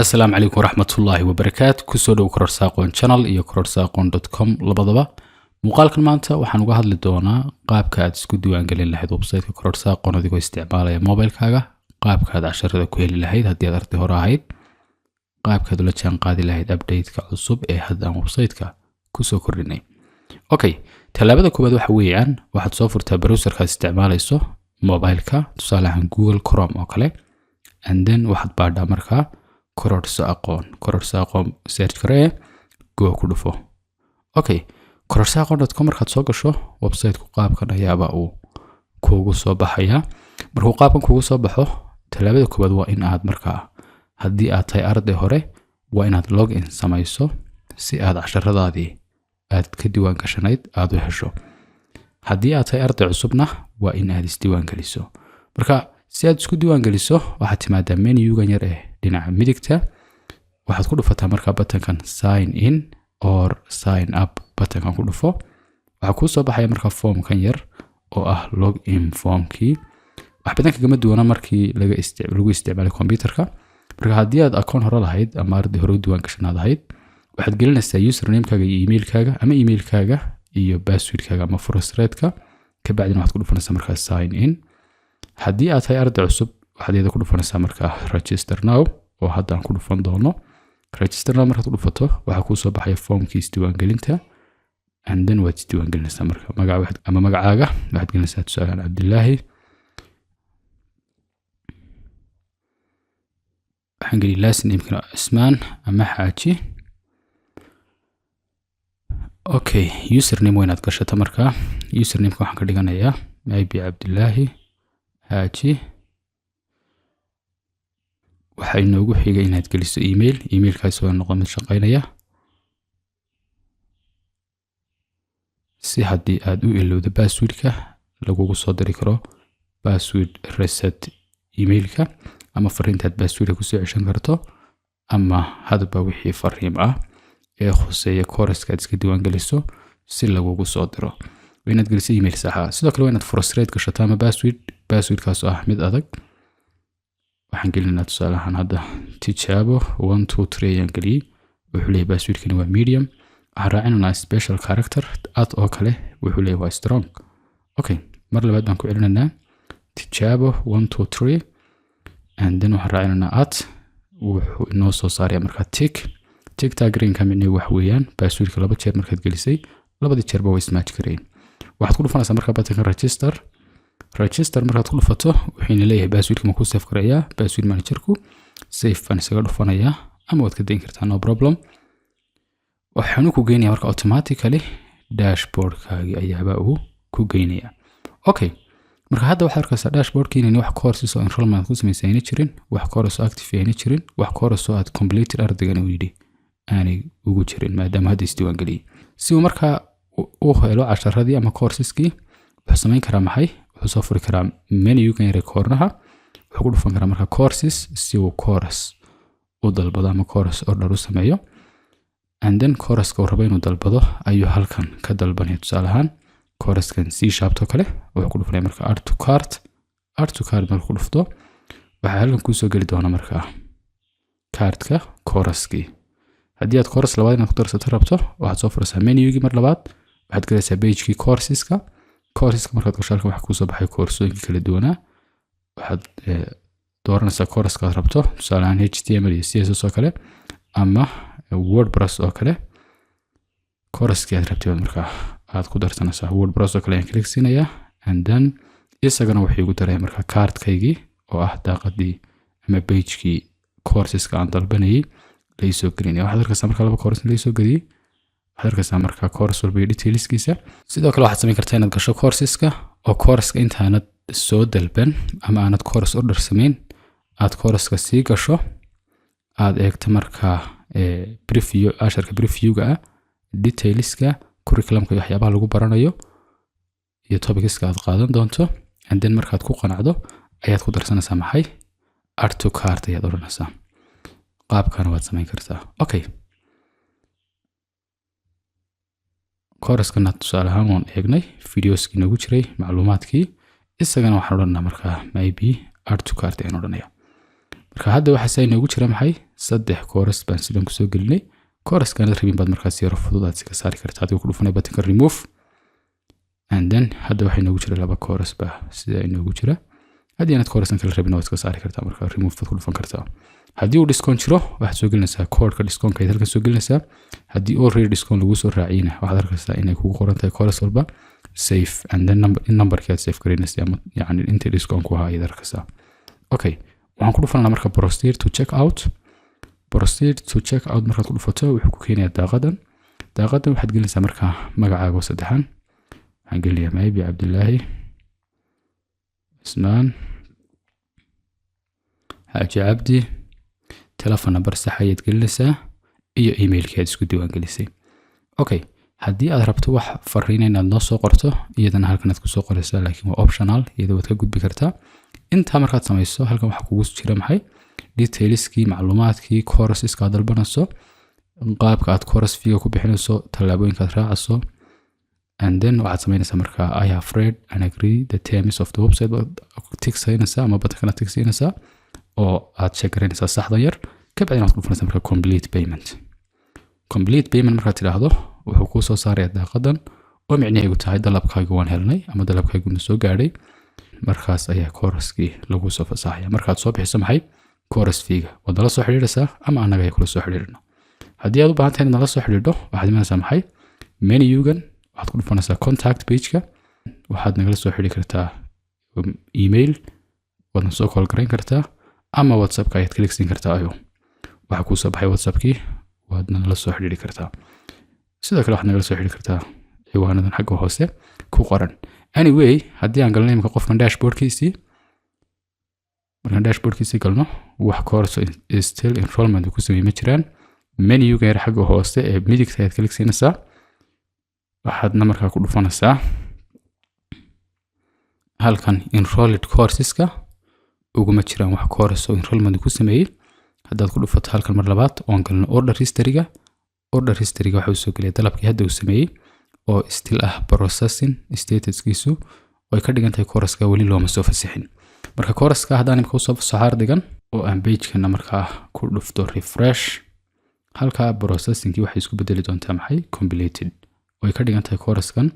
Asalaamu calaykum waraxmatullaahi wabarakaatu. Kusoo dhow Kororsa Aqoon channel iyo kororsaaqoon.com labadaba. Muuqaalkan maanta waxaan uga hadli doonaa qaabka aad isku diiwaangelin lahayd websiteka Kororsa Aqoon adigoo isticmaalaya mobilekaaga, qaabka aad casharada ku heli lahayd haddii aad arday hore ahayd, qaabkaad ula jaan qaadi lahayd update-ka cusub ee hadda aan websiteka kusoo kordhinay. Okay, tallaabada koowaad waxa weeyaan waxaad soo furtaa browserkaad isticmaalayso mobileka, tusaale ahaan Google Chrome oo kale, and then waxaad baadhaa markaa Kororso Aqoon. Kororso Aqoon search garee, go ku dhufo. Okay, kororsoaqoon.com markaad soo gasho, websiteku qaabkan ayaaba uu kuugu soo baxayaa. Markuu qaabkan kuugu soo baxo, tallaabada koowaad waa in aad markaa, haddii aad tahay arday hore, waa inaad log in samayso si aad casharadaadii aad ka diiwaan gashanayd aad u hesho. Haddii aad tahay arday cusubna, waa in aad isdiiwaan geliso. Marka si aad isku diiwaan geliso, waxaad timaadaa menugan yar ee dhinaca midigta. Waxaad ku dhufataa markaa buttonkan "sign in or sign up". Buttonkan ku dhufo. Waxaa kuu soo baxaya markaa formkan yar oo ah log in formkii. Wax badan kagama duwana markii lagu isticmaalay computerka. Marka haddii aad akoon hore lahayd ama arday hore u diiwaan gashanaad ahayd, waxaad gelinaysaa usernamekaaga iyo emailkaaga ama emailkaaga iyo passwordkaaga ama furasreedka. Kabacdina waxaad ku dhufanaysaa markaa "sign in". Haddii aad tahay arday cusub, waxaad iyada ku dhufanaysaa markaa "register now", oo hadda aan ku dhufan doono. "Register now" markaad ku dhufato, waxaa kuu soo baxaya formkii isdiiwaangelinta, and then waad isdiiwaangelinaysaa. Marka magaca ama magacaaga waxaad gelinaysaa, tusaalehaan, Cabdilaahi. Waxaan geliyay last namekana Cismaan ama Xaaji. Okay, username waa inaad gashato. Markaa usernameka waxaan ka dhiganayaa maybe Cabdilaahi Xaaji. Waxaa inoogu xigay inaad geliso email. Emailkaasi waa noqon mid shaqaynaya, si haddii aad u ilowdo passwordka lagugu soo diri karo password reset emailka, ama fariintaad passwordka kusoo ceshan karto, ama hadba wixii fariim ah ee khuseeya courseka aad iska diiwaan geliso si lagugu soo diro. Waa inaad geliso email saxa. Sidoo kale waa inaad furasreed gashato ama password, passwordkaas oo ah mid adag. Waxaan gelinaynaa tusaale ahaan hadda tijaabo 1 2 3 ayaan geliyey. Wuxuu leeyahay passwordkani waa medium. Waxaan raacinaynaa special character, at oo kale. Wuxuu leeyahay waa strong. Okay, mar labaad baan ku celinaynaa tijaabo 1 2 3, and then waxaan raacinaynaa at. Wuxuu inoo soo saaraya markaa tick. Tickta greenka micnihi wax weeyaan passwordka laba jeer markaad gelisay, labadii jeerba way ismatch kareen. Waxaad ku dhufanaysaa markaa buttonka "register". "Register" markaad ku dhufato, wuxuuna leeyahay passwordka ma ku save garayaa password managerku? "Save" baan isaga dhufanayaa, ama waad ka dayn kartaa, no problem. Waxaanu ku geynaya marka automatically dashboardkaagii ayaaba uu ku geynaya. Okay, marka hadda waxaad arkaysaa dashboardkii inayna wax courses oo enrollment ku samaysay ayna jirin, wax course oo active ayna jirin, wax course oo aad completed ardaygan uu yidhi aanay ugu jirin, maadaama hadda isdiiwaan geliyey. Si uu markaa u helo casharadii ama courseskii, wuxuu samayn karaa maxay? Wuxuu soo furi karaa menugan yare cornerha. Wuxuu ku dhufan karaa marka "courses" si uu course u dalbado ama course order u sameeyo, and then courseka uu rabo inuu dalbado ayuu halkan ka dalbanaya. Tusaale ahaan coursekan C sharp oo kale, wuxuu ku dhufanaya marka "add to cart". "Add to cart" marka ku dhufto, waxaa halkan kuusoo geli doona markaa cartka coursekii. Haddii aad course labaad inaad ku darsato rabto, waxaad soo furaysaa menugii mar labaad, waxaad galaysaa pagekii courseska. Courseska markaad gasho, halkan waxaa kuusoo baxay koorsooyinkii kala duwanaa. Waxaad dooranaysaa courseka aad rabto, tusaale ahaan HTML iyo CSS oo kale ama WordPress oo kale. Coursekii aad rabtay baad markaa aad ku darsanaysaa. WordPress oo kale ayaan click siinayaa, and then isagana wuxuu igu daraya markaa cartkaygii, oo ah daaqadii ama pagekii courseska aan dalbanayay laisoo gelinaya. Waxaad arkaysaa markaa laba course laisoo geliyey. Waxaad arkaysaa markaa course walba iyo detailskiisa. Sidoo kale waxaad samayn kartaa inaad gasho courseska, oo courseka intaanad soo dalban ama aanad course order samayn aad courseka sii gasho, aad eegto markaa preview, casharka previewga ah, detailska curriculumka iyo waxyaabaha lagu baranayo iyo topicska aad qaadan doonto, and then markaad ku qanacdo ayaad ku darsanaysaa maxay? "Add to cart" ayaad odhanaysaa. Qaabkana waad samayn kartaa. Okay, courseskana tusaale ahaan waan eegnay videoskii noogu jiray, macluumaadkii. Isagana waxaan odhanaa markaa maybe "add to cart" ayaan odhanaya. Marka hadda waxaa saa inoogu jira maxay? Saddex course baan sidan kusoo gelinay. Course-kaanad rabin baad markaas yaro fudud aad iska saari kartaa adigoo ku dhufanay buttonka remove. And then hadda waxaa inoogu jira laba course baa sida inoogu jira. Haddii aanad course-kan kala rabin, waad iska saari kartaa, marka remove baad ku dhufan kartaa. Haddii uu discount jiro, waxaad soo gelinaysaa codeka discount-ka ayaad halkan soo gelinaysaa. Haddii already discount lagu soo raaciyna, waxaad arkaysaa inay kugu qoran tahay course walba save and then number in numberkii aad save garaynaysa ama yacni intii discount ku ahaa ayaad arkaysaa. Okay, waxaan ku dhufanaa marka proceed to check out. Proceed to check out markaad ku dhufato, wuxuu ku keenayaa daaqadan. Daaqadan waxaad gelinaysaa marka magacaaga oo saddexan. Waxaan gelinayaa maybe Cabdilaahi Cismaan Xaaji Cabdi. Telephone number sax ayaad gelinaysaa iyo emailkii aad isku diiwaan gelisay. Okay, haddii aad rabto wax fariina inaad noo soo qorto, iyadana halkan aad kusoo qoraysaa, laakiin waa optional, iyada waad ka gudbi kartaa. Intaa markaad samayso, halkan waxaa kugu jira maxay? Detailskii, macluumaadkii courseska aad dalbanayso, qaabka aad course fee-ga ku bixinayso, tallaabooyinka aad raacayso. And then waxaad samaynaysaa marka "I have read and agree the terms of the website" baad tick siinaysaa ama buttonkana tick siinaysaa oo aad check garaynaysaa saxdan yar. Kabacdina waxaad ku dhufanaysaa marka complete payment. Complete payment markaad tidhaahdo, wuxuu kuu soo saaraya daaqadan oo micnaheedu tahay dalabkaaga waan helnay ama dalabkaaguna soo gaadhay. Markaas ayaa course-kii lagu soo fasaxaya. Markaad soo bixiso maxay? Course fee-ga. Waad nala soo xidhiidhaysaa ama annaga ayaa kula soo xidhiidhno. Haddii aad u baahan tahay inaad nala soo xidhiidho, waxaad imanaysaa maxay? Menugan waxaad ku dhufanaysaa contact pageka. Waxaad nagala soo xidhi kartaa email, waadna soo call garayn kartaa ama WhatsAppka ayaad click siin kartaa. Ayo waxaa kuu soo baxay WhatsAppkii, waadna nala soo xidhiidhi kartaa. Sidoo kale waxaad nagala soo xidhi kartaa ciwaanadan xagga hoose ku qoran. Anyway, haddii aan galno imika qofkan dashboardkiisii, markaan dashboardkiisii galno, wax course still enrollment ku sameey ma jiraan. Menuga yar xagga hoose ee midigta ayaad click siinaysaa, waxaadna markaa ku dhufanaysaa halkan enrolled courseska. Uguma jiraan wax course oo enrollment ku sameeyey. Haddaad ku dhufato halkan mar labaad oon galno order historyga, order historyga waxa uu soo gelaya dalabkii hadda uu sameeyey oo still ah processing statuskiisu, ay ka dhigan tahay course-ka weli looma soo fasixin. Marka course-ka haddaan imika usoo fasaxo ardaygan oo aan pagekana markaa ku dhufto refresh, halkaa processingkii waxay isku bedeli doontaa maxay? Completed, oo ay ka dhigan tahay course-kan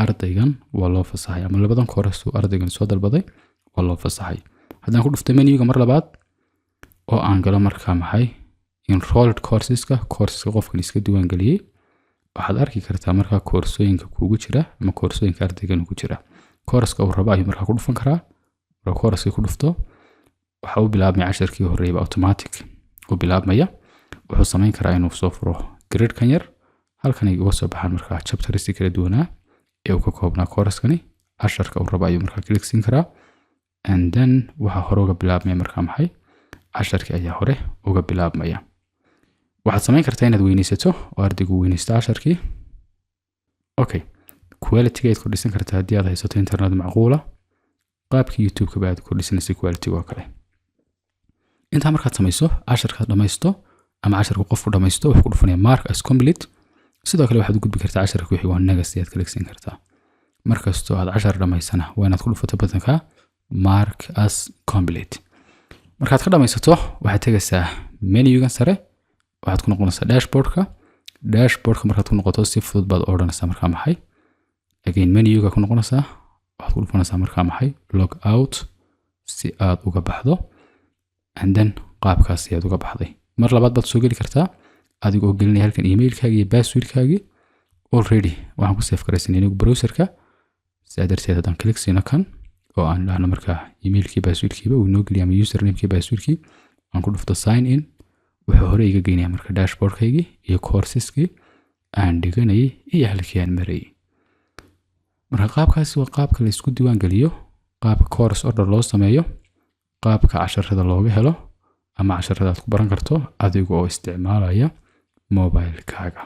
ardaygan waa loo fasaxay ama labadan course uu ardaygan soo dalbaday waa loo fasaxay. Haddaan ku dhufto menuga mar labaad oo aan galo markaa maxay? Enrolled courseska, courseska qofkan iska diiwaan geliyey, waxaad arki kartaa markaa koorsooyinka kuugu jira ama koorsooyinka ardaygan ku jira. Course-ka uu rabo ayuu markaa ku dhufan karaa. Marka course-kii ku dhufto, waxa uu bilaabmaya casharkii horreeyaba automatic u bilaabmaya. Wuxuu samayn karaa inuu soo furo gridkan yar, halkan ay uga soo baxaan markaa chaptersi kala duwanaa ee uu ka koobnaa course-kani. Casharka uu rabo ayuu markaa click siin karaa, and then waxaa hore uga bilaabmaya markaa maxay? Casharkii ayaa hore uga bilaabmaya. Waxaad samayn kartaa inaad weynaysato oo ardaygu weynaysto casharkii. Okay, quality ayaad kordhisan kartaa haddii aad haysato internet macquula, qaabkii YouTube-ka ba aad kordhisanaysay quality oo kale. Intaa markaad samayso, casharkaad dhamaysto ama casharka qofku dhamaysto, wuxuu ku dhufanaya mark as complete. Sidoo kale waxaad u gudbi kartaa casharka wixii waa next ayaad click siin kartaa. Markastoo aad cashar dhamaysana, waa inaad ku dhufato buttonka mark as complete. Markaad ka dhamaysato, waxaad tegaysaa menugan sare, waxaad ku noqonaysaa dashboardka. Dashboardka markaad ku noqoto, si fudud baad odhanaysaa markaa maxay? Again menuga ku noqonaysaa, waxaad ku dhufanaysaa markaa maxay? Log out, si aad uga baxdo. And then qaabkaas ayaad uga baxday. Mar labaad baad soo geli kartaa adigoo gelinaya halkan emailkaagi iyo passwordkaagii. Already waxaan ku save garaysanay inigu browserka, sidaa darteed haddaan click siino kan oo aan dhahno markaa emailkii passwordkiiba uu inoo geliya ama usernamekii passwordkii, aan ku dhufto sign in, wuxuu hore iga geynaya marka dashboardkaygii iyo courseeskii aan dhiganayay iyo halkii aan marayay. Marka qaabkaasi waa qaabka la isku diiwaan geliyo, qaabka course order loo sameeyo, qaabka casharada looga helo ama casharada aad ku baran karto adiga oo isticmaalaya mobilekaaga.